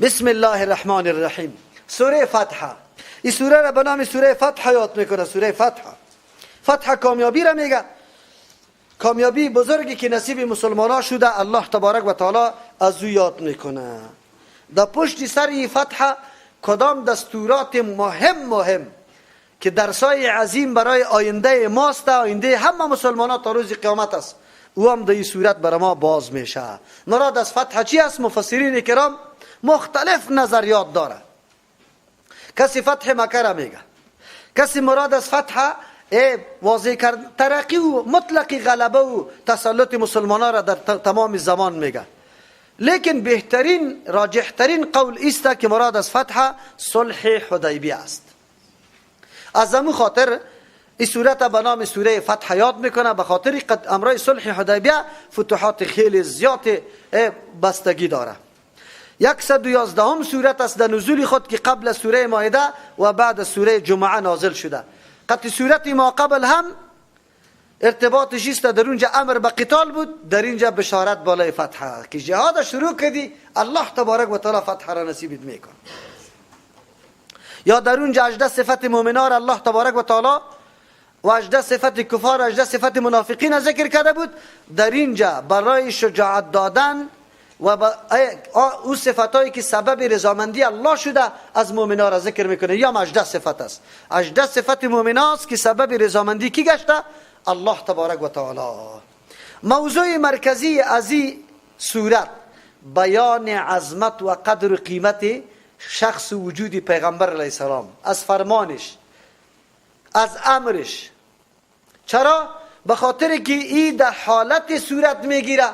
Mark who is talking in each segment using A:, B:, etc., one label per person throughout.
A: بسم الله الرحمن الرحیم. سوره فتح. این سوره را به نام سوره فتح یاد میکنه. سوره فتح، فتح کامیابی را میگه، کامیابی بزرگی که نصیب مسلمان ها شده، الله تبارک و تعالی از او یاد میکنه. در پشت سر این فتح کدام دستورات مهم که درسای عظیم برای آینده ماست، آینده همه مسلمان ها تا روز قیامت است، او هم در این صورت برای ما باز میشه. مراد از فتح چی است؟ مفسرین کرام مختلف نظریات داره. کسی فتح مکه را میگه، کسی مراد از فتح واضح کرد ترقی و مطلق غلبه و تسلط مسلمان ها را در تمام زمان میگه. لیکن بهترین راجح ترین قول است که مراد از فتح صلح حدیبیه است. از همون خاطر این سورت به نام سوره فتح یاد میکنه، به خاطر قد امرای صلح حدیبیه فتوحات خیلی زیاد بستگی داره. 111 سورت است در نزول خود که قبل از سوره مائده و بعد از سوره جمعه نازل شده. قطع سورت ما قبل هم ارتباطش است، در اونجا امر به قتال بود، در اینجا بشارت بالای فتح که جهاد شروع کردی الله تبارک و تعالی فتح را نصیبت میکنه. یا در اونجا 18 صفت مؤمنان الله تبارک و تعالی و 18 صفت کفار و 18 صفت منافقین ذکر کرده بود. در اینجا برای شجاعت دادن و او صفتایی که سبب رضامندی الله شده از مؤمنان را ذکر میکنه. یا 18 صفت است، 18 صفت مؤمنان است که سبب رضامندی کی گشته؟ الله تبارک و تعالی. موضوع مرکزی از این سورت بیان عظمت و قدر و قیمت شخص و وجود پیغمبر علیه السلام، از فرمانش، از امرش. چرا؟ به خاطر که این در حالت صورت میگیره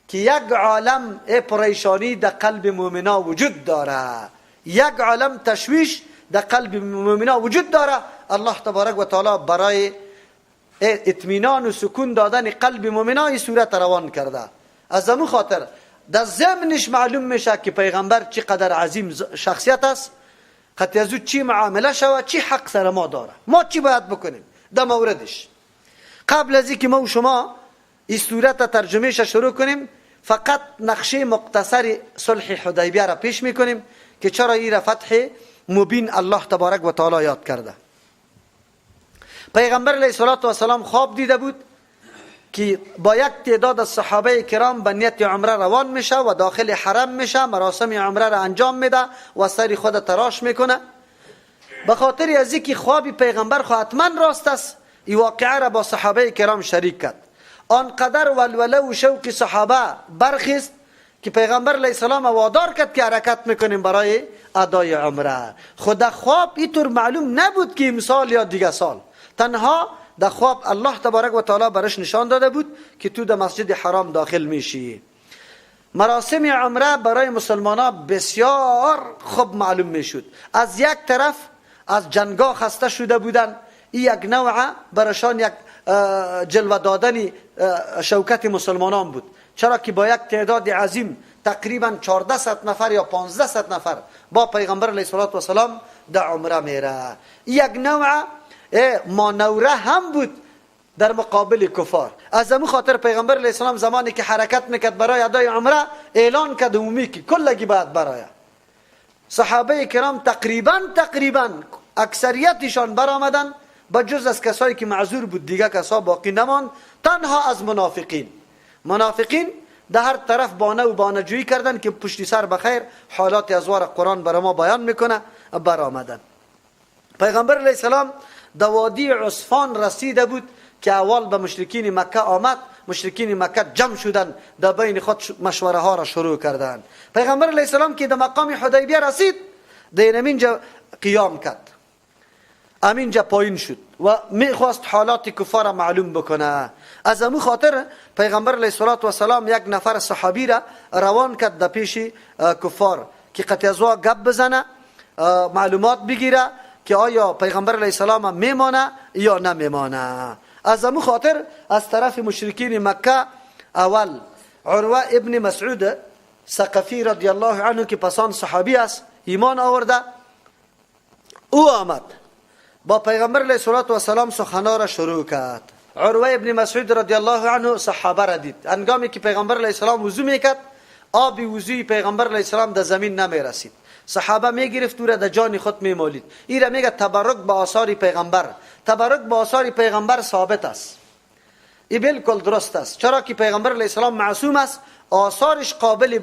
A: که یک عالم پریشانی در قلب مؤمنا وجود داره، یک عالم تشویش در قلب مؤمنا وجود داره. الله تبارک و تعالی برای اطمینان و سکون دادن قلب مؤمنا این صورت روان کرده. از همون خاطر در ضمنش معلوم میشه که پیغمبر چقدر عظیم شخصیت است، قطعی از او چی معامله شود، چی حق سر ما داره، ما چی باید بکنیم در موردش. قبل از اینکه ما و شما این صورت ترجمهش شروع کنیم، فقط نقشه مختصر صلح حدیبیه را پیش میکنیم که چرا این را فتح مبین الله تبارک و تعالی یاد کرده. پیغمبر علیه الصلاة والسلام خواب دیده بود که با یک تعداد از صحابه کرام به نیت عمره روان میشه و داخل حرم میشه، مراسم عمره را انجام میده و سر خود تراش میکنه. به خاطر از اینکه خواب پیغمبر خو حتما راست است، این واقعه را با صحابه کرام شریک کرد. آنقدر ولوله و شوق صحابه برخیست که پیغمبر علیه السلام وادار کرد که حرکت میکنیم برای ادای عمره. خود خواب اینطور معلوم نبود که امسال یا دیگه سال، تنها در خواب الله تبارک و تعالی برش نشان داده بود که تو در مسجد حرام داخل میشی. مراسم عمره برای مسلمان ها بسیار خوب معلوم میشد. از یک طرف از جنگا خسته شده بودن، این یک نوع برشان یک جلوه دادن شوکت مسلمانان بود، چرا که با یک تعداد عظیم تقریبا 1400 نفر یا 1500 نفر با پیغمبر علیه الصلاة والسلام در عمره میره. یک نوع مانوره هم بود در مقابل کفار. از همون خاطر پیغمبر علیه السلام زمانی که حرکت میکرد برای ادای عمره اعلان کرد عمومی که کلگی باید برای صحابه کرام تقریبا اکثریتشان برآمدن، با جز از کسایی که معذور بود دیگه کسا باقی نماند، تنها از منافقین. منافقین در هر طرف بانه و بانه جویی کردن که پشتی سر بخیر حالات ازوار قرآن برای ما بیان میکنه برآمدن. پیغمبر علیه السلام در وادی عصفان رسیده بود که اول به مشرکین مکه آمد. مشرکین مکه جمع شدن، در بین خود مشوره ها را شروع کردند. پیغمبر علیه السلام که در مقام حدیبیه رسید، در اینجا قیام کرد، همینجا پایین شد و میخواست حالات کفار معلوم بکنه. از همون خاطر پیغمبر علیه الصلاة والسلام یک نفر صحابی را روان کرد در پیش کفار که قطع از گپ بزنه، معلومات بگیره که آیا پیغمبر علیه السلام میمانه یا نمیمانه. از همون خاطر از طرف مشرکین مکه اول عروه ابن مسعود ثقفی رضی الله عنه که پسان صحابی است ایمان آورده، او آمد با پیغمبر علیه الصلاة والسلام سخنا را شروع کرد. عروه ابن مسعود رضی الله عنه صحابه را دید، هنگامی که پیغمبر علیه السلام وضو میکرد آب وضوی پیغمبر علیه السلام در زمین نمیرسید. صحابه میگرفت او را در جان خود میمالید. این را میگه تبرک به آثار پیغمبر. تبرک به آثار پیغمبر ثابت است، این بالکل درست است، چرا که پیغمبر علیه السلام معصوم است، آثارش قابل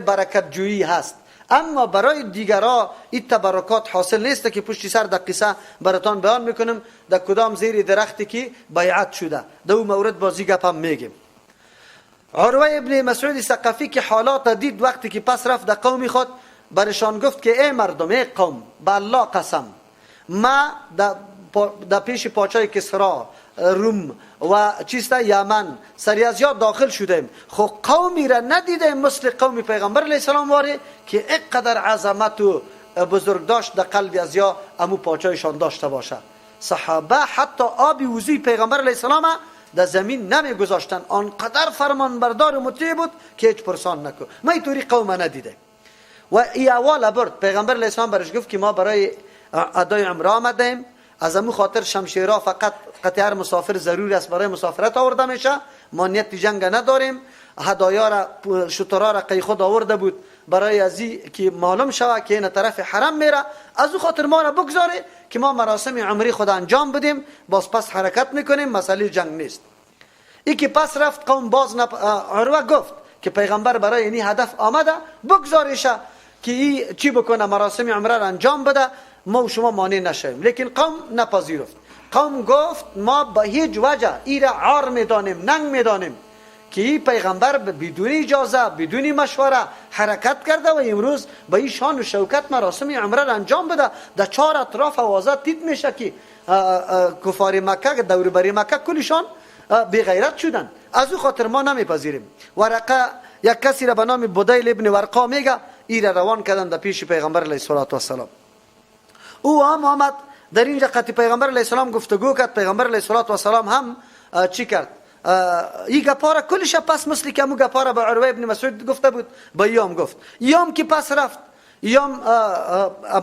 A: برکت جویی هست. اما برای دیگرا این تبرکات حاصل نیست که پشت سر در قصه براتان بیان میکنم در کدام زیر درختی که بیعت شده، در اون مورد بازی گپ هم میگیم. عروه ابن مسعود ثقفی که حالات دید وقتی که پس رفت در قوم خود، برشان گفت که ای مردم، ای قوم، به الله قسم، ما در پیش پاچای کسرا، روم و چیست یمن سری از یاد داخل شدیم، خو قومی را ندیدیم مثل قوم پیغمبر علیه السلام واره که اینقدر عظمت و بزرگ داشت در قلب از یا امو پاچایشان داشته باشه. صحابه حتی آب وضوی پیغمبر علیه السلام در زمین نمی گذاشتن، آنقدر فرمانبردار و مطیع بود که هیچ پرسان نکو. ما اینطوری قوم ندیده. و ای اول برد پیغمبر علیه السلام برش گفت که ما برای ادای عمره آمدیم، از امو خاطر شمشیرها فقط قطع هر مسافر ضروری است برای مسافرت آورده میشه، ما نیت جنگ نداریم. هدایا را، شترا را قی خود آورده بود برای ازی که معلوم شوه که این طرف حرم میره، از او خاطر ما را بگذاره که ما مراسم عمری خود انجام بدیم، باز پس حرکت میکنیم، مسئله جنگ نیست. ای که پس رفت قوم باز عروه گفت که پیغمبر برای اینی هدف آمده، بگذارشه که ای چی بکنه، مراسم عمره را انجام بده، ما و شما مانع نشویم. لیکن قوم نپذیرفت. قوم گفت ما به هیچ وجه ای را عار میدانیم، ننگ میدانیم که این پیغمبر بدون اجازه، بدون مشوره حرکت کرده و امروز به این شان و شوکت مراسم عمره را انجام بده. در چهار اطراف آوازه تید میشه که کفار مکه، دوربری مکه کلشان بی غیرت شدن، از او خاطر ما نمیپذیریم. ورقه یک کسی را به نام بدیل ابن ورقا میگه، ای را روان کردن در پیش پیغمبر علیه الصلاة والسلام. او هم آمد در اینجا قطع پیغمبر علیه السلام گفتگو کرد. پیغمبر علیه الصلاة والسلام هم چی کرد؟ این گپارا کلش پس مثل که امو گپارا به عروه ابن مسعود گفته بود به ایام گفت. ایام که پس رفت، ایام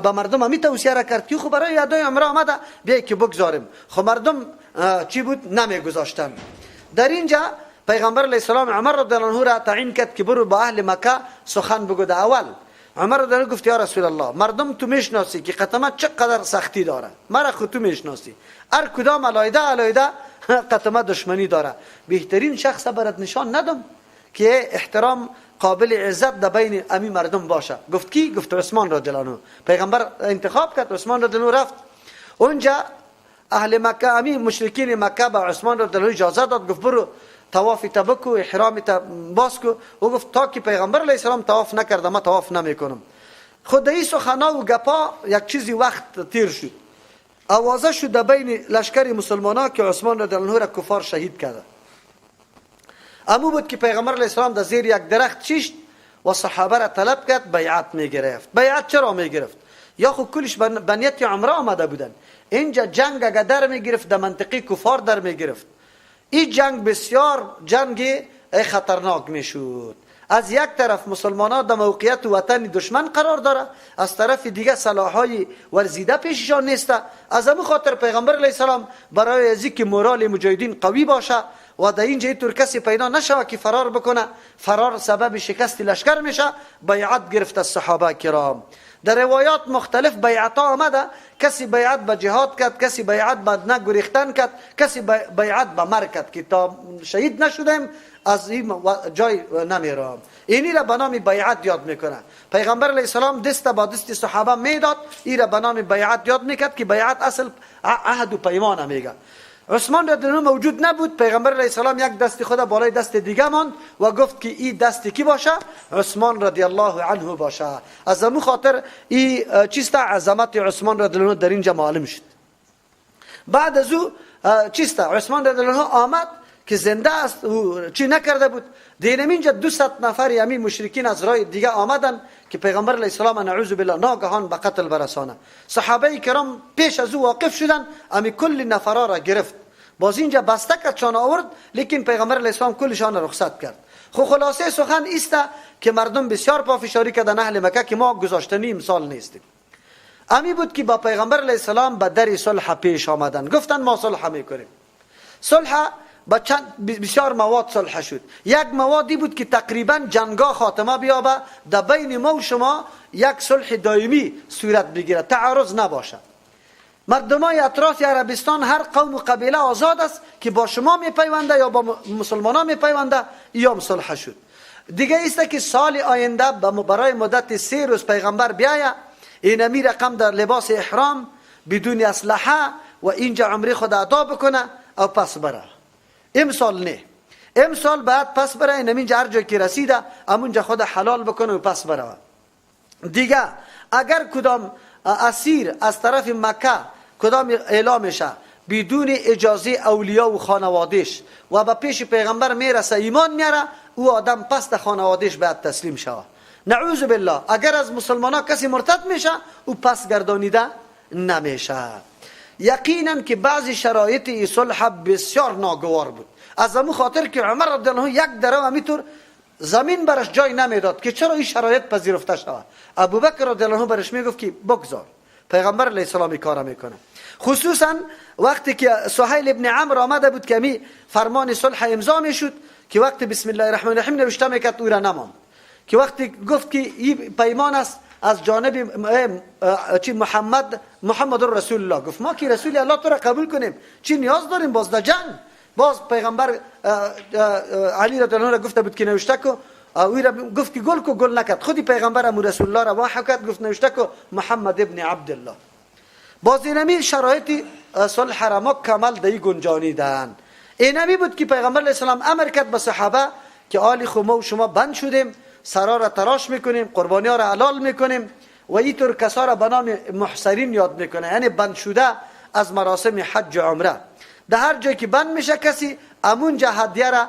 A: به مردم همی توصیه را کرد که خب برای ادای عمره آمده، بیای که بگذاریم. خب مردم چی بود؟ نمی گذاشتن. در اینجا پیغمبر علیه السلام عمر رضی الله عنه را تعیین کرد که برو با اهل مکه سخن بگو. در اول عمر رضی الله گفت یا رسول الله، مردم تو میشناسی که قطمه چقدر سختی داره، مرا خود تو میشناسی، هر کدام علایده علایده قطمه دشمنی داره، بهترین شخص برات نشان ندم که احترام قابل عزت در بین امی مردم باشه. گفت کی؟ گفت عثمان رضی الله عنه. پیغمبر انتخاب کرد، عثمان رضی الله رفت اونجا. اهل مکه، امی مشرکین مکه به عثمان رضی الله اجازه داد، گفت برو طواف تبکو، احرام باز کو. او گفت تا که پیغمبر علیه السلام طواف نکرده ما طواف نمیکنم. خود این سخنا و گپا یک چیزی وقت تیر شد، آوازه شد در بین لشکر مسلمانا که عثمان رضی الله عنه را کفار شهید کرده. امو بود که پیغمبر علیه السلام در زیر یک درخت چیشت و صحابه را طلب کرد، بیعت میگرفت. بیعت چرا میگرفت؟ یا خو کلش به نیت عمره آمده بودن. اینجا جنگ اگر در میگرفت در منطقه کفار در میگرفت، این جنگ بسیار جنگ خطرناک میشد. از یک طرف مسلمان ها در موقعیت وطن دشمن قرار داره، از طرف دیگه سلاح‌های ورزیده پیششان نیست. از همون خاطر پیغمبر علیه السلام برای از اینکه مورال مجاهدین قوی باشه و در اینجا اینطور کسی پیدا نشوه که فرار بکنه، فرار سبب شکست لشکر میشه، بیعت گرفت از صحابه کرام. در روایات مختلف بیعت ها آمده، کسی بیعت به جهاد کرد، کسی بیعت به نگریختن کرد، کسی بیعت به مرگ کرد که تا شهید نشدیم از این جای نمیرم. اینی را به نام بیعت یاد میکنه. پیغمبر علیه السلام دست با دست صحابه میداد، این را به نام بیعت یاد میکرد که بیعت اصل عهد و پیمان میگه. عثمان رضی الله موجود نبود، پیغمبر علیه السلام یک دست خود بالای دست دیگه ماند و گفت که این دست کی باشه؟ عثمان رضی الله عنه باشه. از همون خاطر این چیست عظمت عثمان رضی الله عنه در اینجا معلوم شد. بعد از او چیست عثمان رضی الله عنه آمد که زنده است و چی نکرده بود. دینم اینجا 200 نفر یمی مشرکین از راه دیگه آمدن که پیغمبر علیه السلام نعوذ بالله ناگهان به قتل برسانه. صحابه کرام پیش از او واقف شدن، امی کل نفرا را گرفت، باز اینجا بسته کرد شان آورد، لیکن پیغمبر علیه السلام کلشان رخصت کرد. خو خلاصه سخن ایست که مردم بسیار پافشاری کردن اهل مکه که ما گذاشتنی امسال نیستیم. امی بود که با پیغمبر علیه السلام به در صلح پیش آمدن، گفتن ما صلح میکنیم. صلح با چند بسیار مواد صلح شد. یک موادی بود که تقریبا جنگا خاتمه بیابه، در بین ما و شما یک صلح دائمی صورت بگیره، تعارض نباشه. مردمای اطراف عربستان هر قوم و قبیله آزاد است که با شما میپیونده یا با مسلمان میپیونده، یا صلح شد. دیگه ایست که سال آینده برای مدت 3 روز پیغمبر بیایه، اینمی رقم در لباس احرام بدون اسلحه و اینجا عمره خود ادا بکنه او پس بره. امسال نه، امسال بعد پس بره، اینمینجا هر جای که رسیده امونجا خود حلال بکنه و پس بره. دیگه اگر کدام اسیر از طرف مکه کدام اعلام شه بدون اجازه اولیا و خانوادش و به پیش پیغمبر میرسه ایمان میاره، او آدم پس در خانوادش باید تسلیم شوه. نعوذ بالله اگر از مسلمان ها کسی مرتد میشه او پس گردانیده نمیشه. یقینا که بعضی شرایط ای صلح بسیار ناگوار بود، از امو خاطر که عمر رضی الله عنه یک درو همیطور زمین برش جای نمیداد که چرا این شرایط پذیرفته شود. ابوبکر رضی الله عنه برش میگفت که بگذار پیغمبر علیه السلام کار میکنه. خصوصا وقتی که سهیل ابن عمرو آمده بود که می فرمان صلح امضا میشد، که وقتی بسم الله الرحمن الرحیم نوشته میکرد او را نماند، که وقتی گفت که این پیمان است از جانب چی محمد رسول الله، گفت ما که رسول الله تو را قبول کنیم چی نیاز داریم باز در جنگ؟ باز پیغمبر علی رضی الله عنه را گفته بود که نوشته کو، او را گفت که گل کو، گل نکرد. خودی پیغمبر امر رسول الله را وحی کرد، گفت نوشته کو محمد ابن عبدالله. باز اینمی شرایط صلح را مکمل دی گنجانیدن. اینمی بود که پیغمبر علیه السلام امر کرد به صحابه که آلی خو ما و شما بند شدیم، سرا را تراش میکنیم، قربانی ها را حلال میکنیم و اینطور کسا را به نام محصرین یاد میکنه، یعنی بند شده از مراسم حج و عمره. در هر جایی که بند میشه کسی امونجا هدیه را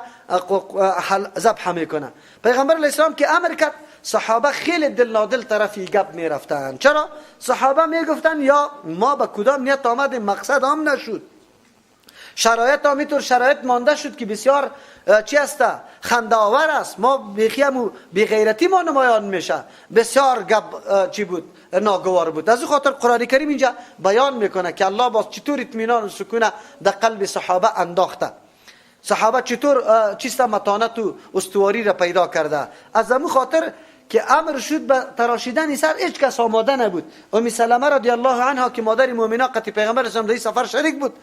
A: ذبح میکنه. پیغمبر علیه السلام که امر کرد، صحابه خیلی دل نادل طرفی گپ میرفتن. چرا؟ صحابه میگفتن یا ما به کدام نیت آمدیم مقصد هم نشد، شرایط هم اینطور شرایط مانده شد که بسیار چی است خنده آور است، ما بیخیم و بیغیرتی ما نمایان میشه، بسیار گپ چی بود ناگوار بود. از او خاطر قرآن کریم اینجا بیان میکنه که الله باز چطور اطمینان و سکونه در قلب صحابه انداخته، صحابه چطور چیست متانت و استواری را پیدا کرده. از امو خاطر که امر شد به تراشیدن سر هیچ کس آماده نبود. ام سلمه رضی الله عنها که مادر مؤمنان قطع پیغمبر اسلام در سفر شریک بود،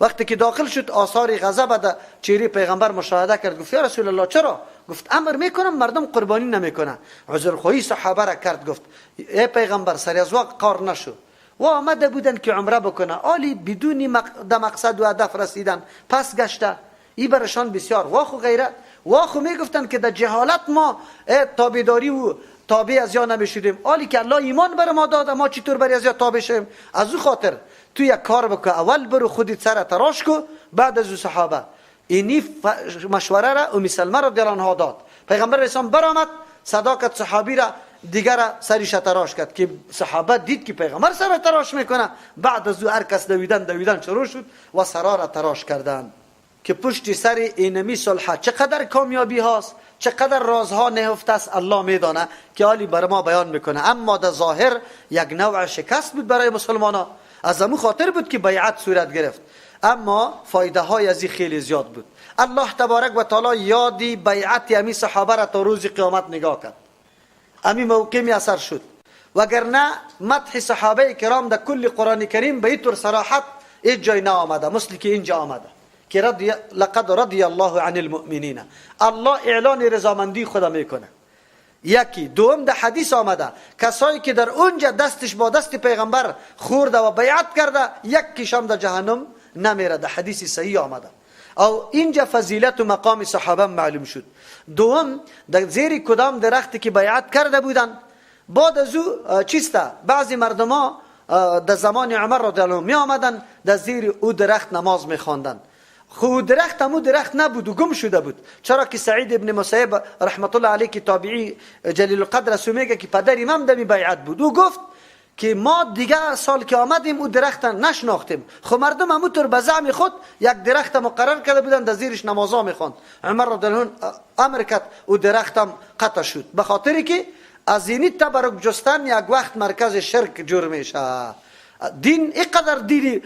A: وقتی که داخل شد آثار غضب در چهره پیغمبر مشاهده کرد، گفت یا رسول الله چرا؟ گفت امر میکنم مردم قربانی نمیکنن. عذرخواهی صحابه را کرد، گفت ای پیغمبر سر از واقع کار نشد و آمده بودن که عمره بکنه، آلی بدون مقصد و هدف رسیدن پس گشته، ای برشان بسیار واخو غیرت واخو میگفتن که در جهالت ما تابعداری و تابع از یا نمیشدیم، آلی که الله ایمان بر ما داده ما چطور بر از یا تابع شیم؟ از او خاطر تو یک کار بکن، اول برو خودت سر تراش کو بعد از او صحابه. اینی مشوره را ام سلمه رضی الله عنها داد. پیغمبر اسلام برآمد صداقت صحابی را دیگر سریش تراش کرد که صحابه دید که پیغمبر سر تراش میکنه. بعد از او هر کس دویدن شروع شد و سرا را تراش کردند. که پشت سر اینمی صلح چقدر کامیابی هاست، چقدر رازها نهفته است الله میدانه که عالی بر ما بیان میکنه. اما در ظاهر یک نوع شکست بود برای مسلمان ها، از امو خاطر بود که بیعت صورت گرفت، اما فایده های از این خیلی زیاد بود. الله تبارک و تعالی یادی بیعت امی صحابه را تا روز قیامت نگاه کرد، امی موقع می اثر شد، وگرنه مدح صحابه کرام در کل قرآن کریم به اینطور صراحت هیچ جای نه آمده مثل که اینجا آمده که لقد رضی الله عن المؤمنین. الله اعلان رضامندی خدا میکنه. یکی دوم در حدیث آمده کسایی که در اونجا دستش با دست پیغمبر خورده و بیعت کرده یک کشم در جهنم نمیره، در حدیث صحیح آمده. او اینجا فضیلت و مقام صحابه معلوم شد. دوم در زیر کدام درختی که بیعت کرده بودن، بعد از او چیسته بعضی مردما در زمان عمر رضی الله عنه می آمدن در زیر او درخت نماز می خواندن. خو درخت همو درخت نبود و گم شده بود، چرا که سعید ابن مسیب رحمت الله علیه که تابعی جلیل القدر است میگه که پدر امام دمی بیعت بود، او گفت که ما دیگه سال که آمدیم او درخت نشناختیم. خو مردم همونطور به زعم خود یک درخت مقرر کرده بودن در زیرش نمازا میخواند. عمر رضی الله عنه امر کرد او درختم قطع شد، به خاطری که از اینی تبرک جستن یک وقت مرکز شرک جور میشه. دین اینقدر دینی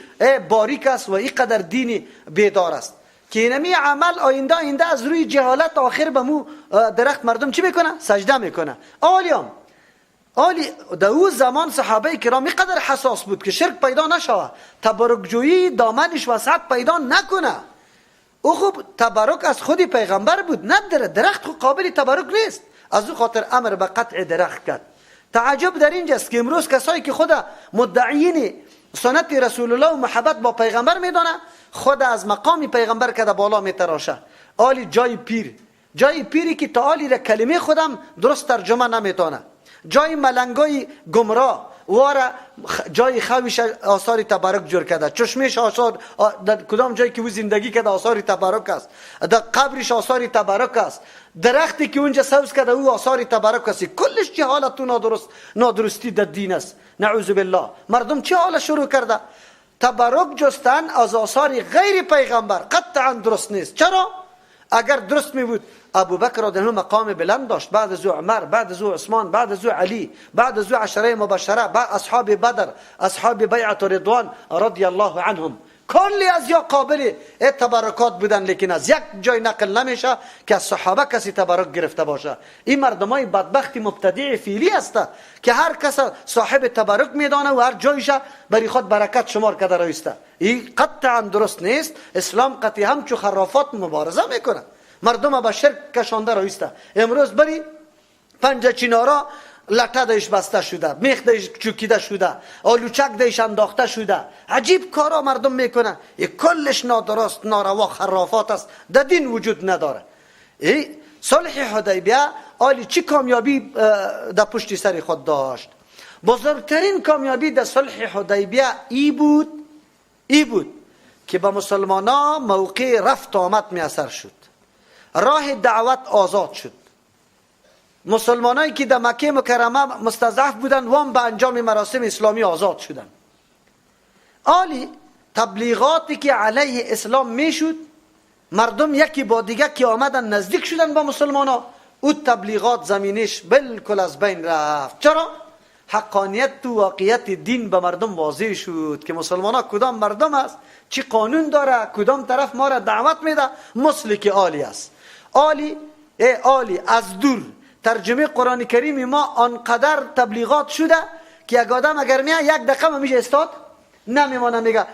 A: باریک است و اینقدر دینی بیدار است که اینمی عمل آینده آینده از روی جهالت آخر به مو درخت مردم چی میکنه؟ سجده میکنه. آلیام آلی در او زمان صحابه کرام قدر حساس بود که شرک پیدا نشوه، تبرک جویی دامنش وسعت پیدا نکنه. او خوب تبرک از خود پیغمبر بود، نه درخت خود قابل تبرک نیست. از او خاطر امر به قطع درخت کرد. تعجب در اینجاست که امروز کسایی که خود مدعیین سنت رسول الله و محبت با پیغمبر میدانه، خود از مقام پیغمبر کده بالا میتراشه. آلی جای پیر، جای پیری که تا آلی را کلمه خودم درست ترجمه نمیتونه، جای ملنگای گمراه واره جای خویش آثار تبرک جور کرده، چشمش آثار در کدام جایی که او زندگی کرده آثار تبرک است، در قبرش آثار تبرک است، درختی که اونجا سبز کرده او آثار تبرک است. کلش جهالت و نادرستی در دین است. نعوذ بالله. مردم چه حال شروع کرده؟ تبرک جستن از آثار غیر پیغمبر قطعا درست نیست. چرا؟ اگر درست می بود ابوبکر رضی الله مقام بلند داشت، بعد از او عمر، بعد از او عثمان، بعد از او علی، بعد از او عشره مبشره، بعد اصحاب بدر، اصحاب بیعت رضوان رضی الله عنهم، کلی از یا قابل تبرکات بودن، لیکن از یک جای نقل نمیشه که از صحابه کسی تبرک گرفته باشه. این مردمای بدبخت مبتدع فعلی است که هر کس صاحب تبرک میدانه و هر جایش برای خود برکت شمار کرده رایسته. این قطعا درست نیست. اسلام قطعی همچو خرافات مبارزه میکنه، مردم به شرک کشانده رایسته. امروز بری پنجه چینارا لطه دیش بسته شده، میخ دیش چوکیده شده، آلوچک دیش انداخته شده. عجیب کارا مردم میکنه. ای کلش نادرست، ناروا، خرافات است، در دین وجود نداره. ای صلح حدیبیه آلی چی کامیابی در پشت سر خود داشت؟ بزرگترین کامیابی در صلح حدیبیه ای بود که به مسلمان ها موقع رفت آمد میسر شد، راه دعوت آزاد شد. مسلمانایی که در مکه مکرمه مستضعف بودند وام به انجام مراسم اسلامی آزاد شدند. آلی تبلیغاتی که علیه اسلام میشد، مردم یکی با دیگه که آمدن نزدیک شدن با مسلمانا، او تبلیغات زمینش بالکل از بین رفت. چرا؟ حقانیت و واقعیت دین به مردم واضح شد که مسلمانا کدام مردم است، چی قانون داره، کدام طرف ما را دعوت میده. مثل که آلی است. آلی آلی از دور ترجمه قرآن کریم ما آنقدر تبلیغات شده که یک آدم اگر میاد یک دقیقه میشه استاد نمیمانه، میگه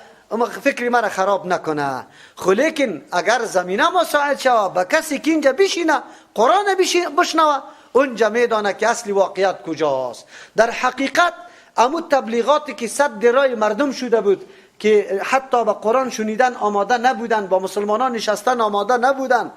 A: فکری مرا خراب نکنه. خو لیکن اگر زمینه مساعد شوه به کسی که اینجا بشینه قرآن بشنوه، اونجا میدانه که اصل واقعیت کجاست. در حقیقت امو تبلیغاتی که صد رای مردم شده بود که حتی به قرآن شنیدن آماده نبودن، با مسلمانان نشستن آماده نبودن،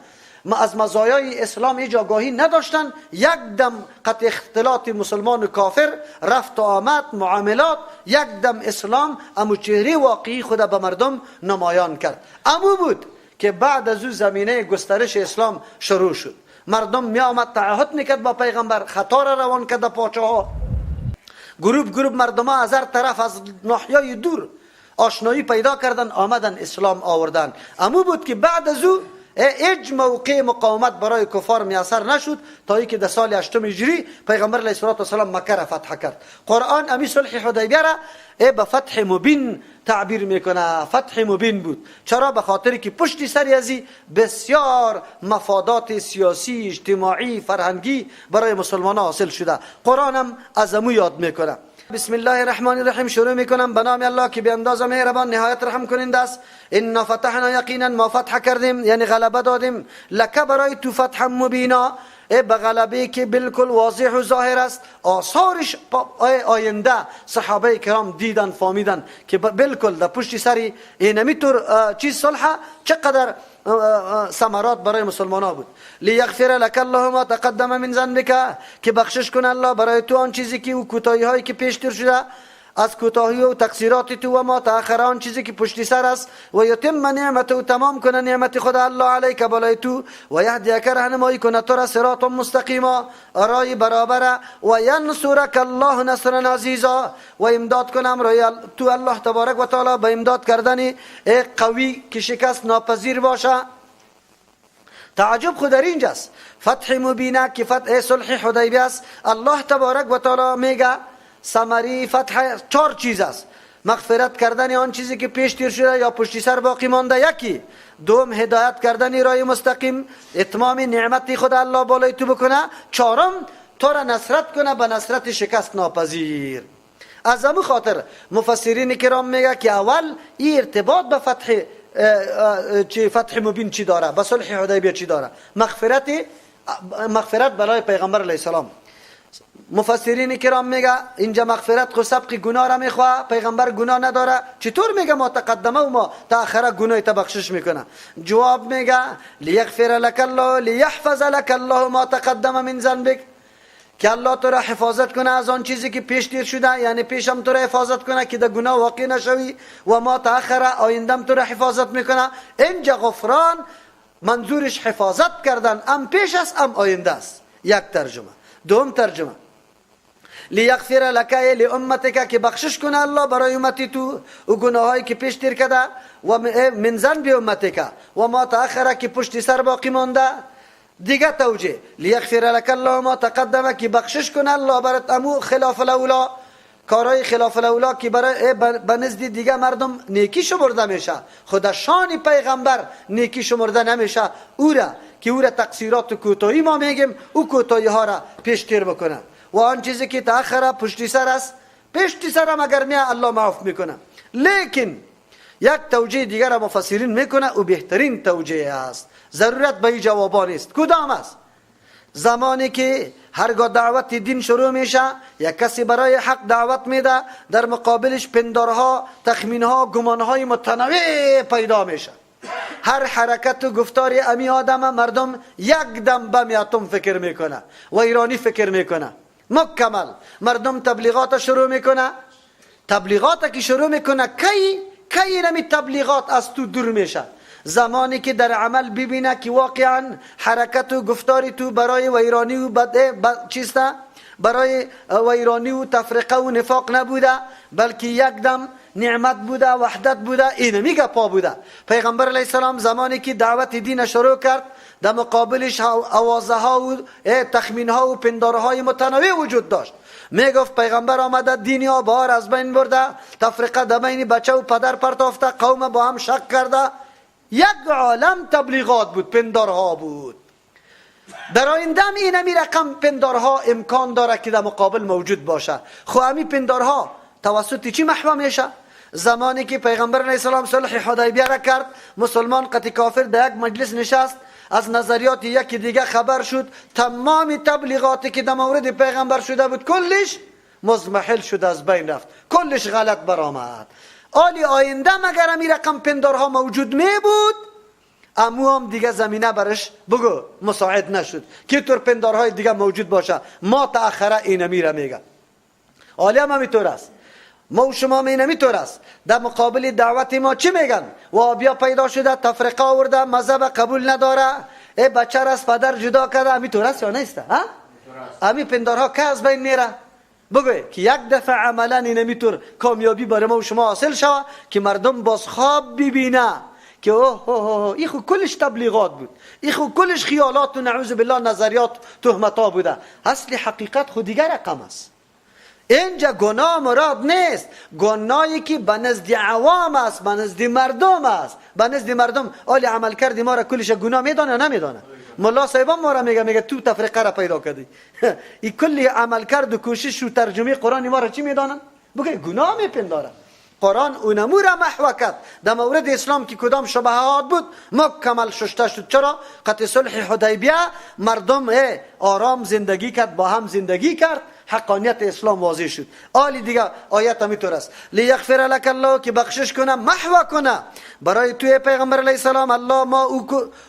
A: ما از مزایای اسلام هیچ آگاهی نداشتن، یک دم قطع اختلاط مسلمان و کافر رفت و آمد معاملات، یک دم اسلام امو چهره واقعی خود به مردم نمایان کرد. امو بود که بعد از او زمینه گسترش اسلام شروع شد. مردم می آمد تعهد میکرد با پیغمبر، خطا را روان کرد پاچه ها، گروپ گروپ مردم ها از هر طرف از ناحیه دور آشنایی پیدا کردن، آمدن اسلام آوردن. امو بود که بعد از او هیچ موقع مقاومت برای کفار میسر نشد تا اینکه در سال 8 هجری پیغمبر علیه الصلاه والسلام مکه را فتح کرد. قرآن امی صلح حدیبیه را به فتح مبین تعبیر میکنه. فتح مبین بود. چرا؟ به خاطر که پشت سر ازی بسیار مفادات سیاسی، اجتماعی، فرهنگی برای مسلمان حاصل شده. قرآن هم از امو یاد میکنه. بسم الله الرحمن الرحیم شروع میکنم به نام الله که بی اندازه مهربان نهایت رحم کننده است. انا فتحنا یقینا ما فتح کردیم، یعنی غلبه دادیم، لک برای تو فتح مبینا، ای به غلبه که بالکل واضح و ظاهر است. آثارش آینده صحابه کرام دیدن فهمیدن که بالکل در پشت سری اینمی طور چیز صلح چقدر ثمرات برای مسلمان ها بود. لیغفر لک الله ما تقدم من ذنبک، که بخشش کنه الله برای تو آن چیزی که او کوتاهی هایی که پیشتر شده از کوتاهی و تقصیرات تو، و ما تأخر آن چیزی که پشت سر است، و یتم نعمته و تمام کنه نعمت خدا الله علیک بالای تو، و یهدیک رهنمایی کنه تو را صراط مستقیما رای برابر، و ینصرک الله نصرا عزیزا و امداد کنم رای تو الله تبارک و تعالی به امداد کردن قوی که شکست ناپذیر باشه. تعجب خود در اینجاست. فتح مبینه که فتح صلح حدیبیه است. الله تبارک و تعالی میگه ثمره فتح چهار چیز است. مغفرت کردن آن چیزی که پیش تیر شده یا پشتی سر باقی مانده یکی، دوم هدایت کردن راه مستقیم، اتمام نعمت خود الله بالای تو بکنه، چهارم تو را نصرت کنه به نصرت شکست ناپذیر. از همون خاطر مفسرین کرام میگه که اول این ارتباط به فتح چی فتح مبین چی داره، به صلح حدیبیه چی داره، مغفرت برای پیغمبر علیه السلام. مفسرین کرام میگه اینجا مغفرت خو سبق گناه را میخواه، پیغمبر گناه نداره، چطور میگه ما تقدمه و ما تأخره گناه تا بخشش میکنه؟ جواب میگه لیغفر لك الله لیحفظ لك الله ما تقدم من ذنبک، که الله تو را حفاظت کنه از آن چیزی که پیش تیر شده، یعنی پیشم تو را حفاظت کنه که در گناه واقع نشوی، و ما تأخره آیندم تو را حفاظت میکنه. اینجا غفران منظورش حفاظت کردن، ام پیش است ام آینده است. یک ترجمه. دوم ترجمه لیغفر لک لامتک، که بخشش کنه الله برای امتی تو و گناهایی که پیش تیر کرده، و من ذنب امتک و ما تأخره که پشت سر باقی مانده. دیگه توجیه لیغفر لک الله ما تقدم، که بخشش کنه الله برات امو خلاف الاولا، کارهای خلاف الاولا که برای به نزد دیگه مردم نیکی شمرده میشه، خدا شان پیغمبر نیکی شمرده نمیشه، او را که او را تقصیرات و کوتاهی ما میگیم، او کوتاهی ها را پیش تیر بکنه، و آن چیزی که تأخره پشتی سر است، پشتی سر هم اگر میه الله معاف میکنه. لیکن یک توجیه دیگر را مفسرین میکنه، او بهترین توجیه است، ضرورت به این جوابا نیست. کدام است؟ زمانی که هرگاه دعوت دین شروع میشه، یک کسی برای حق دعوت میده، در مقابلش پندارها، تخمینها، گمانهای متنوع پیدا میشه. هر حرکت و گفتار امی آدم مردم یک دم به اتم فکر میکنه و ایرانی فکر میکنه مکمل. مردم تبلیغات شروع میکنه، تبلیغات که شروع میکنه کی نمی تبلیغات از تو دور میشه؟ زمانی که در عمل ببینه که واقعا حرکت و گفتاری تو برای ویرانی و چیسته، برای ویرانی و تفرقه و نفاق نبوده، بلکه یک دم نعمت بوده، وحدت بوده، اینو میگه پا بوده. پیغمبر علیه السلام زمانی که دعوت دین شروع کرد، در مقابلش آوازه ها و تخمین ها و پندارهای متنوع وجود داشت. میگفت پیغمبر آمده دینی ها بار از بین برده، تفرقه در بین بچه و پدر پرتافته، قوم با هم شک کرده، یک عالم تبلیغات بود، پندارها بود. در آینده هم این همی رقم پندارها امکان داره که در مقابل موجود باشه. خو همی پندارها توسط چی محو میشه؟ زمانی که پیغمبر علیه السلام صلح حدیبیه را کرد، مسلمان قطع کافر در یک مجلس نشست، از نظریات یکی دیگه خبر شد، تمام تبلیغاتی که در مورد پیغمبر شده بود کلش مضمحل شد، از بین رفت، کلش غلط برآمد. آلی آینده مگر همی رقم پندارها موجود می بود، امو هم دیگه زمینه برش بگو مساعد نشد که طور پندارهای دیگه موجود باشه. ما تأخره اینمی را میگه. آلی هم همیطور است، ما و شما اینمی طور است. در مقابل دعوت ما چی میگن؟ وابیا پیدا شده، تفرقه آورده، مذهب قبول نداره، ای بچه را از پدر جدا کرده، همیطور است یا نیست؟ ها؟ همی پندارها که از بین میره؟ بگوی که یک دفعه عملا اینمیطور کامیابی برای ما و شما حاصل شوه که مردم باز خواب ببینه که اوه اوه اوه این خو کلش تبلیغات بود، این خو کلش خیالات و نعوذ بالله نظریات تهمت بوده، اصل حقیقت خو دیگر رقم است. اینجا گناه مراد نیست، گناهی که به نزد عوام است، به نزد مردم است، به نزد مردم آلی عمل کردی ما را کلش گناه میدانه یا نمیدانه؟ ملا صاحبان ما را میگه تو تفرقه را پیدا کردی. این کلی عمل کرد و کوشش و ترجمه قرآن ما را چی میدانن؟ بگه گناه میپنداره. قرآن اونمو را محو کرد. در مورد اسلام که کدام شبهات بود مکمل ششته شد. چرا؟ قطع صلح حدیبیه مردم آرام زندگی کرد، با هم زندگی کرد، حقانیت اسلام واضح شد. آلی دیگه آیت همیطور است، لیغفر لک الله، که بخشش کنه، محو کنه برای توی پیغمبر علیه السلام الله ما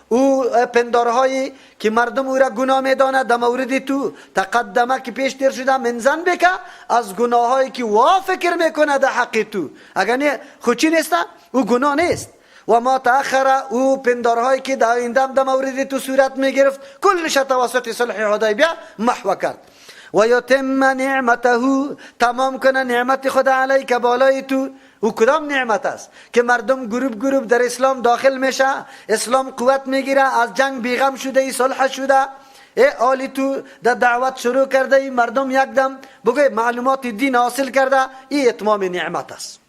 A: او پندارهایی که مردم او را گناه میدانه در مورد تو تقدمه که پیش تیر شده، من ذنبک، از گناهایی که وا فکر میکنه در حق تو، اگر نه خود چی نیست؟ او گناه نیست. و ما تأخر، او پندارهایی که در آینده در مورد تو صورت میگرفت کلش توسط صلح حدیبیه محو کرد. و یتم نعمته، تمام کنه نعمت خدا علیک بالای تو. او کدام نعمت است؟ که مردم گروپ گروپ در اسلام داخل میشه، اسلام قوت میگیره، از جنگ بیغم شده ای، صلح شده، ای آلی تو در دعوت شروع کرده ای، مردم یک دم بگه معلومات دین حاصل کرده، ای اتمام نعمت است.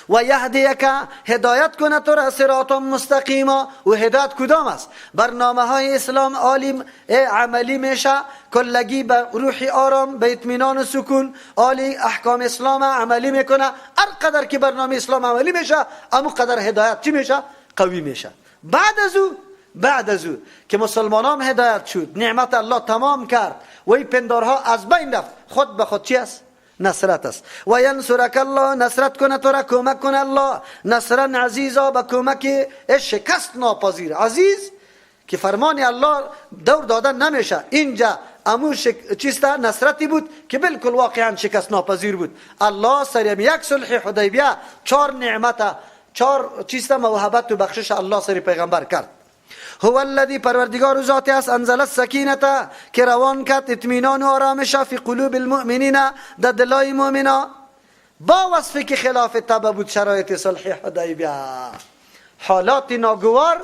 A: و یهدیک هدایت کنه تو را صراط مستقیما. و هدایت کدام است؟ برنامه های اسلام عالی عملی میشه، کلگی به روح آرام، به اطمینان و سکون عالی احکام اسلام عملی میکنه. هر قدر که برنامه اسلام عملی میشه، امو قدر هدایت چی میشه؟ قوی میشه. بعد از او که مسلمانان هدایت شد، نعمت الله تمام کرد و این پندارها از بین رفت، خود به خود چی است؟ نصرت است. و ینصرک الله، نصرت کنه تو را، کمک کنه الله، نصرا عزیزا، به کمک شکست ناپذیر. عزیز که فرمان الله دور دادن نمیشه. اینجا امو چیست؟ نصرتی بود که بالکل واقعا شکست ناپذیر بود. الله سر یک صلح حدیبیه 4 نعمت، 4 چیست موهبت و بخشش الله سر پیغمبر کرد. هو الذی پروردگار ذات است، انزل السکینه که روان کرد اطمینان و آرامش فی قلوب المؤمنین در دلای مؤمنا، با وصفی که خلاف طبع بود شرایط صلح حدیبیه، حالات ناگوار،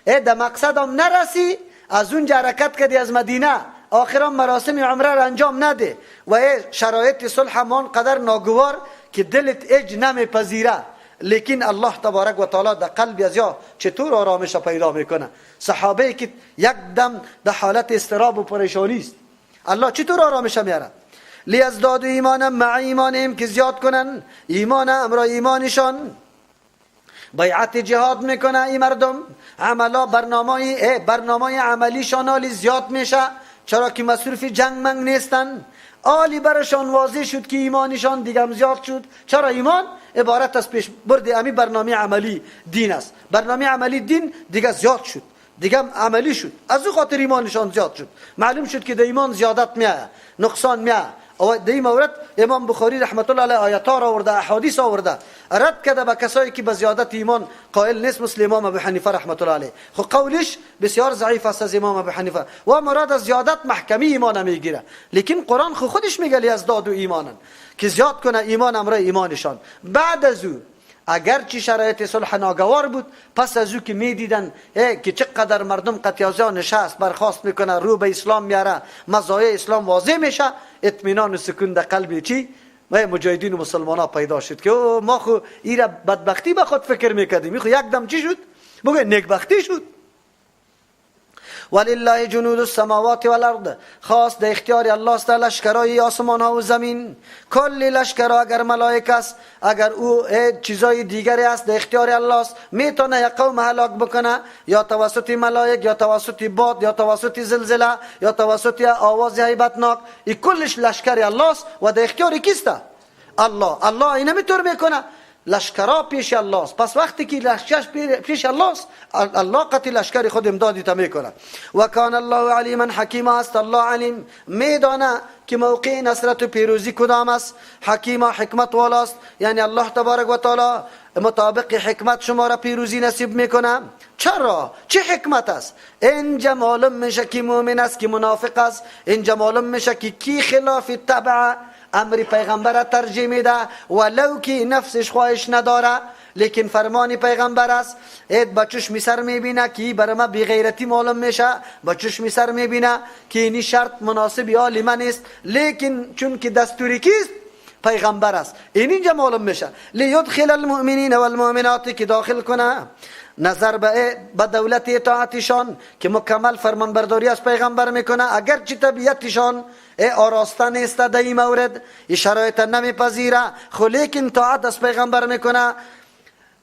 A: در مقصدم نرسی، از اونجا حرکت کردی از مدینه، آخرام مراسم عمره را انجام نده و شرایط صلح همان قدر ناگوار که دلت اج نمیپذیره، لیکن الله تبارک و تعالی در قلب از یا چطور آرامش پیدا میکنه. صحابه که یک دم در حالت اضطراب و پریشانی است، الله چطور آرامش میاره؟ لیزداد ایمانا مع ایمانهم، که زیاد کنن ایمان امرا ایمانشان. بیعت جهاد میکنه این مردم، عملا برنامه عملیشان آلی زیاد میشه، چرا که مصروف جنگ منگ نیستن. آلی برشان واضح شد که ایمانشان دیگم زیاد شد. چرا؟ ایمان عبارت از پیش برد امی برنامه عملی دین است. برنامه عملی دین دیگه زیاد شد، دیگه عملی شد، از او خاطر ایمانشان زیاد شد. معلوم شد که در ایمان زیادت میایه، نقصان میایه. در این مورد امام بخاری رحمت الله علیه آیات را آورده، احادیث آورده، رد کرده به کسایی که به زیادت ایمان قائل نیست، مثل امام ابو حنیفه رحمت الله علیه. خب قولش بسیار ضعیف است از امام ابو حنیفه و مراد از زیادت محکمی ایمان میگیره، لیکن قرآن خودش میگه لیزدادوا ایمانا، که زیاد کنه ایمان امرای ایمانشان. بعد از او اگرچه شرایط صلح ناگوار بود، پس از او که میدیدن که چقدر مردم قطیازی نشست برخاست میکنه، رو به اسلام میاره، مزایای اسلام واضح میشه، اطمینان و سکون در قلب چی و مجاهدین و مسلمان ها پیدا شد که ما خو ایره بدبختی به خود فکر میکردیم، خو یک دم چی شد؟ بگه نیکبختی شد. ولله جنود السماوات والارض، خاص در اختیار الله است لشکرای آسمان ها و زمین. کل لشکرها اگر ملائک است، اگر او چیزای دیگری است، در اختیار الله است. میتونه یک قوم هلاک بکنه، یا توسط ملائک، یا توسط باد، یا توسط زلزله، یا توسط آواز هیبتناک. این کلش لشکر الله است و در اختیار کیست؟ الله. الله اینه میتونه میکنه. لشکرها پیش الله است. پس وقتی که لشکرش پیش الله است، الله قطعی لشکر خود امدادی تا میکنه. و کان الله علیما حکیما است. الله علیم، میدانه که موقع نصرت و پیروزی کدام است. حکیما حکمت والا است، یعنی الله تبارک و تعالی مطابق حکمت شما را پیروزی نصیب میکنه. چرا؟ چه حکمت است؟ اینجا معلوم میشه که مؤمن است که منافق است. اینجا معلوم میشه که کی خلاف تبع امر پیغمبر ترجیح میده ولو که نفسش خواهش نداره، لیکن فرمان پیغمبر است. اید با چشم سر میبینه که برای ما بی غیرتی معلوم میشه، با چشم سر میبینه که این شرط مناسب حال من نیست، لیکن چون که دستوری کیست؟ پیغمبر است. این اینجا معلوم میشه. لیدخل المؤمنین والمؤمنات، که داخل کنه نظر به دولت اطاعتشان که مکمل فرمانبرداری از پیغمبر میکنه، اگرچه طبیعتشان آراسته نیست در این مورد، این شرایط نمیپذیره، خو لیکن طاعت از پیغمبر میکنه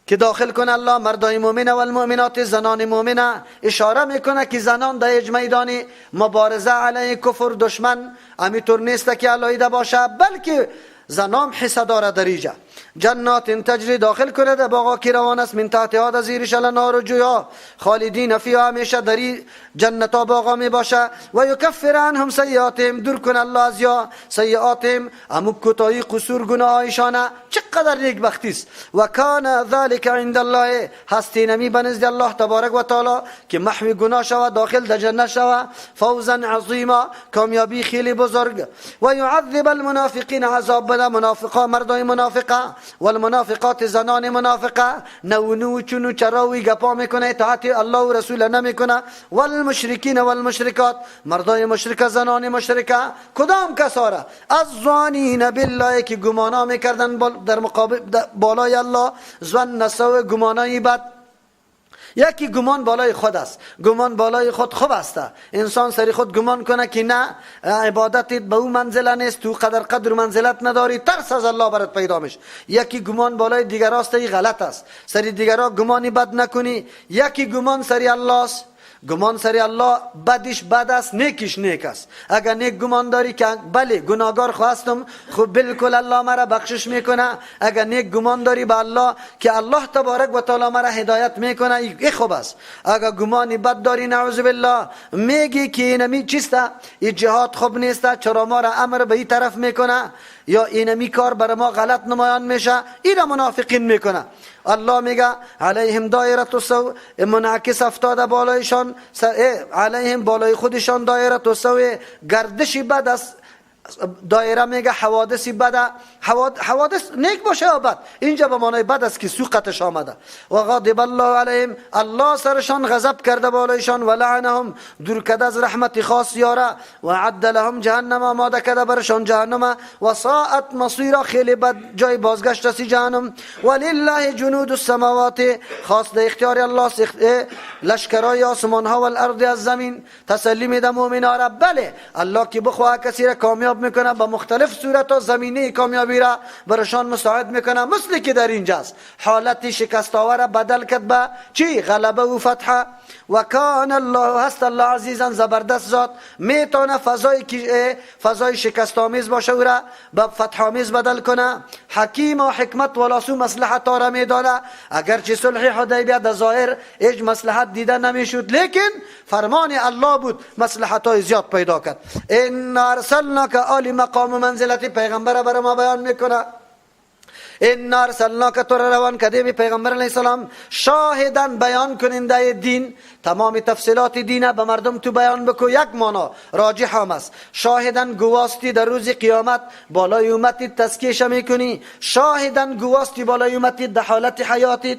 A: که داخل کنه الله مردای مؤمن و المؤمنات، زنان مؤمنه. اشاره میکنه که زنان در هیچ میدانی مبارزه علیه کفر دشمن امیطور نیست که علیده باشه، بلکه زنام حصه داره در اینجا. جنات تجری، داخل کنه در باغا که روان است، من تحتها در زیرش الانهار و جویا، خالدین فیها، همیشه در جنتا باغا می باشه. و یکفر عنهم سیئاتهم، دور کنه الله از یا سیئاتهم، امو کوتاهی قصور گناهایشانه. چقدر نیکبختی است. و کان ذلک عند الله، هستی نمی بنزد الله تبارک و تعالی که محو گناه شود، داخل در جنت شود، فوزا عظیما، کامیابی خیلی بزرگ. و یعذب المنافقین، عذاب بده منافقا، مردای منافقه، والمنافقات زنان منافقه، نو نو چونو چراوی گپا میکنه، اطاعت الله و رسول نمیکنه، والمشرکین والمشرکات، مردای مشرکه، زنان مشرکه، کدام کساره؟ الظانین بالله که گمانا میکردن در مقابل بالای الله، ظن سوء، گمانای بد. یکی گمان بالای خود است، گمان بالای خود خوب است، انسان سری خود گمان کنه که نه عبادتت به او منزله نیست، تو قدر منزلت نداری، ترس از الله برات پیدا میشه. یکی گمان بالای دیگراست، این غلط است، سری دیگرا گمانی بد نکنی. یکی گمان سری الله است، گمان سری الله بدش بد است، نیکش نیک است. اگر نیک گمان داری که بله گناهگار خواستم، خب بالکل الله مرا بخشش میکنه. اگر نیک گمان داری به الله که الله تبارک و تعالی مرا هدایت میکنه، این خوب است. اگر گمانی بد داری نعوذ بالله، میگی که اینمی چیسته، این جهاد خوب نیست، چرا ما را امر به این طرف میکنه، یا اینمی کار بر ما غلط نمایان میشه، این منافقین میکنه. الله میگه علیهم دایره السوء، منعکس افتاده بالایشان، علیهم بالای خودشان دایره السوء، گردشی بد است. دایره میگه حوادثی بده، حوادث نیک باشه یا بد، اینجا به معنای بد است که سوقتش آمده. و غضب الله علیهم، الله سرشان غضب کرده بالایشان، و لعنهم، دور کرده از رحمت خاص یاره، و عد لهم جهنم، آماده کرده برشان جهنم، و ساعت مصیرا، خیلی بد جای بازگشت است جهنم. ولله جنود السماوات، خاص ده اختیار الله لشکرای آسمان ها و الارض از زمین. تسلی میده مؤمنا را، بله الله که بخواه کسی را کامیاب میکنه، با مختلف صورت و زمینه کامیابی را برشان مساعد میکنه، مثل که در اینجاست حالت شکست آور بدل کرد به چی؟ غلبه و فتح. و کان الله، هست الله عزیزا زبردست ذات، میتونه فضای شکست آمیز باشه او را به فتح آمیز بدل کنه. حکیم و حکمت ولاسو مصلحت را میدانه. اگرچه صلح حدیبیه در ظاهر هیچ مصلحت دیده نمیشد، لیکن فرمان الله بود، مصلحت های زیاد پیدا کرد. ان ارسلناک، عالی مقام و منزلت پیغمبر بر ما بیان میکنه. ان ارسلناک، تو را روان کردیم پیغمبر علیه السلام، شاهدن بیان کننده دین، تمام تفصیلات دین به مردم تو بیان بکو. یک معنا راجح هم است، شاهدن گواستی در روز قیامت بالای امتی تزکیه میکنی، شاهدن گواستی بالای امتی در حالت حیاتت،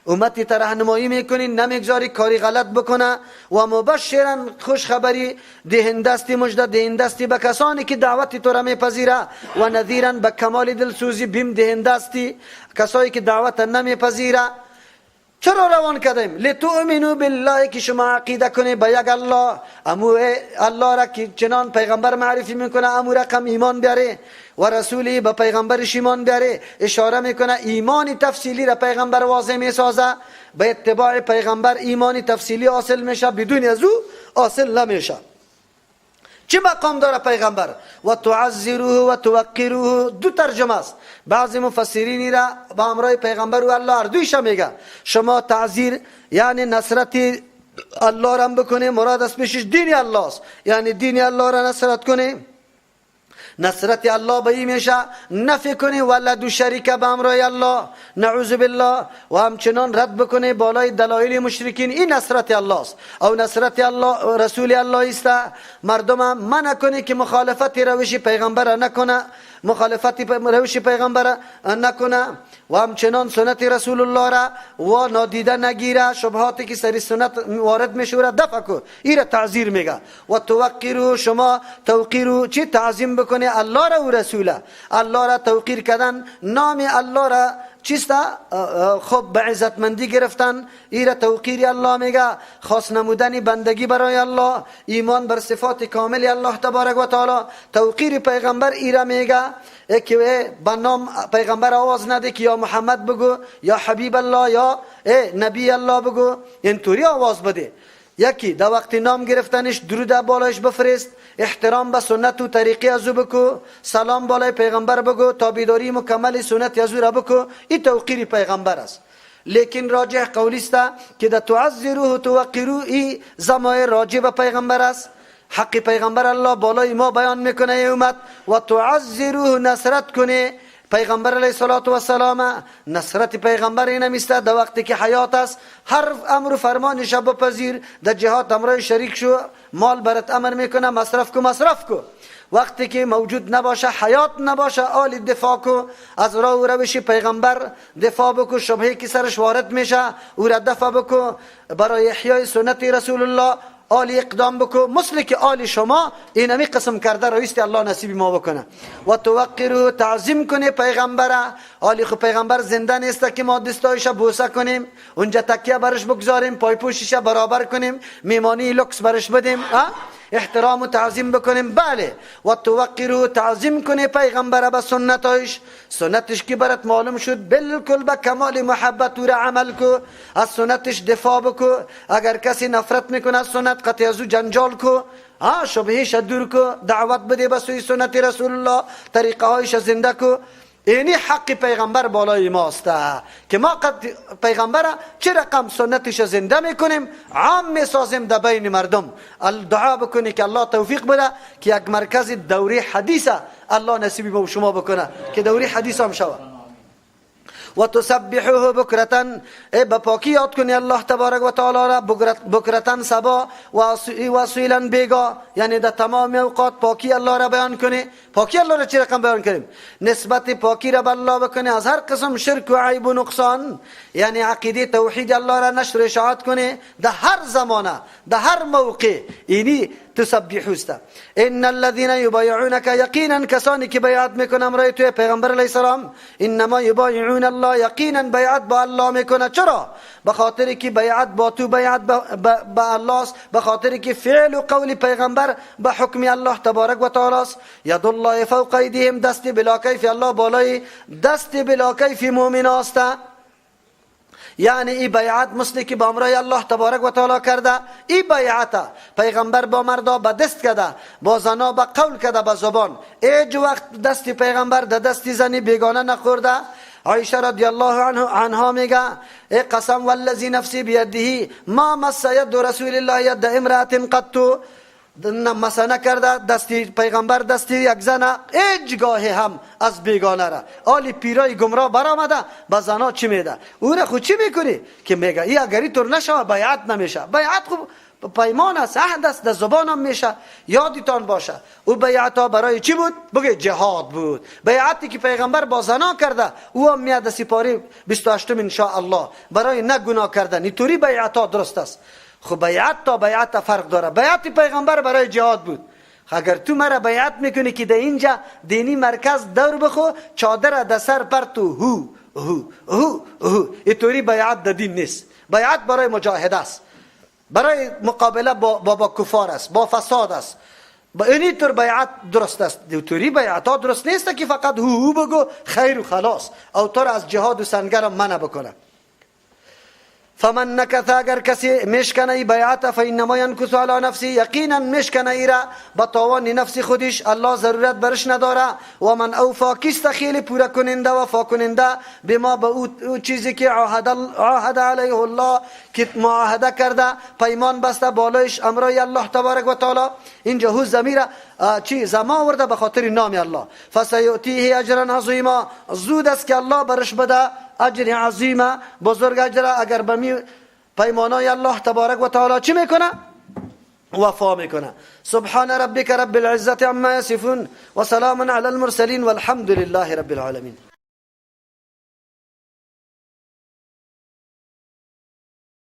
A: امتی ترهنمایی میکنی، نمیگذاری کاری غلط بکنه. و مبشرا، خوش خبری دهندستی، مژده دهندستی به کسانی که دعوت تو را میپذیره. و نذیرا، به کمال دلسوزی بیم دهندستی کسایی که دعوت نمیپذیره. چرا روان کردیم؟ لتؤمنوا بالله، که شما عقیده کنی به یک الله، امو الله را که چنان پیغمبر معرفی میکنه، امو رقم ایمان بیاره، و رسولی به پیغمبرش ایمان بیاره. اشاره میکنه ایمان تفصیلی را پیغمبر واضح میسازه، به اتباع پیغمبر ایمان تفصیلی حاصل میشه، بدون از او حاصل نمیشه. چه مقام داره پیغمبر؟ و تعذروه و توقروه، دو ترجمه است. بعضی مفسرین را با امرای پیغمبر و الله دویش میگه شما تعذیر یعنی نصرت الله را بکنه، مراد از پیشش دین الله است، یعنی دین الله را نصرت کنه، نصرت الله به این میشه نفی کنه ولد و شریک به امرای الله نعوذ بالله، و همچنان رد بکنه بالای دلایل مشرکین. این نصرت الله است او نصرت الله رسول الله است. مردم منع کنه که مخالفت روش پیغمبر نکنه، مخالفت روش پیغمبر نکنه، و همچنان سنت رسول الله را و نادیده نگیره، شبهاتی که سری سنت وارد میشه را دفع کو، این را تعذیر میگه. و توقیرو، شما توقیرو چی تعظیم بکنه الله را و رسوله. الله را توقیر کردن، نام الله را چیست؟ خب به عزتمندی گرفتن، ای را توقیر الله میگه. خاص نمودن بندگی برای الله، ایمان بر صفات کامل الله تبارک و تعالی. توقیر پیغمبر ای را میگه که به نام پیغمبر آواز نده که یا محمد بگو، یا حبیب الله، یا نبی الله بگو، اینطوری آواز بده. یکی در وقت نام گرفتنش درود بالایش بفرست، احترام به سنت و طریقی از او بکو، سلام بالای پیغمبر بگو، تابعداری مکمل سنت از او را بکو. این توقیر پیغمبر است. لیکن راجح قولی است که در تعذروه توقروه ای زمای راجع به پیغمبر است. حق پیغمبر الله بالای ما بیان میکنه امت. و تعذروه، نصرت کنه پیغمبر علیه الصلاة والسلام. نصرت پیغمبر اینمیسته در وقتی که حیات است، هر امر و فرمانش بپذیر، در جهاد امرای شریک شو، مال برات امر میکنه مصرف کو مصرف کو. وقتی که موجود نباشه، حیات نباشه، آل دفاع کو، از راه و روش پیغمبر دفاع بکو، شبهه که سرش وارد میشه او را دفاع بکو، برای احیای سنت رسول الله آل اقدام بکو، مثل که آل شما اینمی قسم کرده رویست الله نصیب ما بکنه. و توقرو تعظیم کنه پیغمبره. آلی خو پیغمبر زنده نیست که ما دستایش بوسه کنیم، اونجا تکیه برش بگذاریم، پایپوشش برابر کنیم، میمانی لکس برش بدیم، احترام و تعظیم بکنیم. بله، و توقرو تعظیم کنه پیغمبره به سنتایش، سنتش که برات معلوم شد بالکل به کمال محبت او را عمل کو، از سنتش دفاع بکو. اگر کسی نفرت میکنه از سنت، قطعی از او جنجال کو، شبهش دور کو، دعوت بده به سوی سنت رسول الله، طریقه هایش زنده کو. اینی حق پیغمبر بالای ماست که ما قد پیغمبر چه رقم سنتش زنده میکنیم، عام میسازیم در بین مردم. دعا بکنی که الله توفیق بده که یک مرکز دوری حدیث الله نصیب ما و شما بکنه که دوری حدیث هم شود. و تسبحه بکرتن، ای به پاکی یاد کنی الله تبارک و تعالی را، بکرتن صبا و اصیلا بیگا، یعنی در تمام اوقات پاکی الله را بیان کنی. پاکی الله را چه رقم بیان کنیم؟ نسبت پاکی را به الله بکنی از هر قسم شرک و عیب و نقصان، یعنی عقیده توحید الله را نشر اشاعت کنی در هر زمانه، در هر موقع. اینی تسبحوست. ان الذين يبايعونك یقینا کسانی که بیعت میکنن رای توی پیغمبر علیه السلام، انما یبایعون الله، یقینا بیعت با الله میکنه. چرا؟ به خاطر که بیعت با تو بیعت با الله است، به خاطر که فعل و قول پیغمبر به حکم الله تبارک و تعالی است. ید الله فوق ایدیهم، دست بلا کیف الله بالای دست بلا کیف مؤمن است. یعنی ای بیعت مثل که با امرای الله تبارک و تعالی کرده، ای بیعت پیغمبر با مردا به دست کرده، با زنا به قول کرده، به زبان. هیچ وقت دست پیغمبر در دست زنی بیگانه نخورده. عایشه رضی الله عنها میگه ای قسم والذی نفسی بیده ما مس ید رسول الله ید امرأة قط، مسانه کرده دستی پیغمبر دستی یک زن هیچگاه هم از بیگانه را. آلی پیرای گمراه برآمده به زنا چی میده؟ او را خود چی میکنی که میگه ای اگری طور نشوه بیعت نمیشه. بیعت خب پیمان است، عهد است، در زبان هم میشه. یادتان باشه او بیعت ها برای چی بود؟ بگه جهاد بود. بیعتی که پیغمبر با زنا کرده او هم میاد سپاری 28 ان شاء الله برای نه گناه کردن. اینطوری بیعت ها درست است. خب بیعت تا بیعت فرق داره. بیعت پیغمبر برای جهاد بود. اگر تو مرا بیعت میکنی که در اینجا دینی مرکز دور بخو، چادر در سر پر تو هو هو هو هو، اینطوری بیعت در دین نیست. بیعت برای مجاهده است، برای مقابله با کفار است، با فساد است. با اینی طور بیعت درست است. اینطوری بیعت ها درست نیست که فقط هو هو بگو خیر و خلاص، او تو از جهاد و سنگر منع بکنه. فمن نکث، اگر کسی میشکنه ای بیعت، فانما ینکث علی نفسه، یقینا میشکنه ای را به تاوان نفس خودش، الله ضرورت برش نداره. و من اوفا، کیست خیلی پوره کننده وفا کننده بما، به او چیزی که عاهد علیه الله، که معاهده کرده، پیمان بسته بالایش امرای الله تبارک و تعالی. اینجا هو ضمیر چی زما آورده به خاطر نام الله. فسیؤتیه اجرا عظیما، زود است که الله برش بده اجر عظیمه، بزرگ اجر. اگر به پیمانای الله تبارک و تعالی چی میکنه؟ وفا میکنه. سبحان ربک رب العزة عما یصفون و سلام علی المرسلین والحمد لله رب العالمین.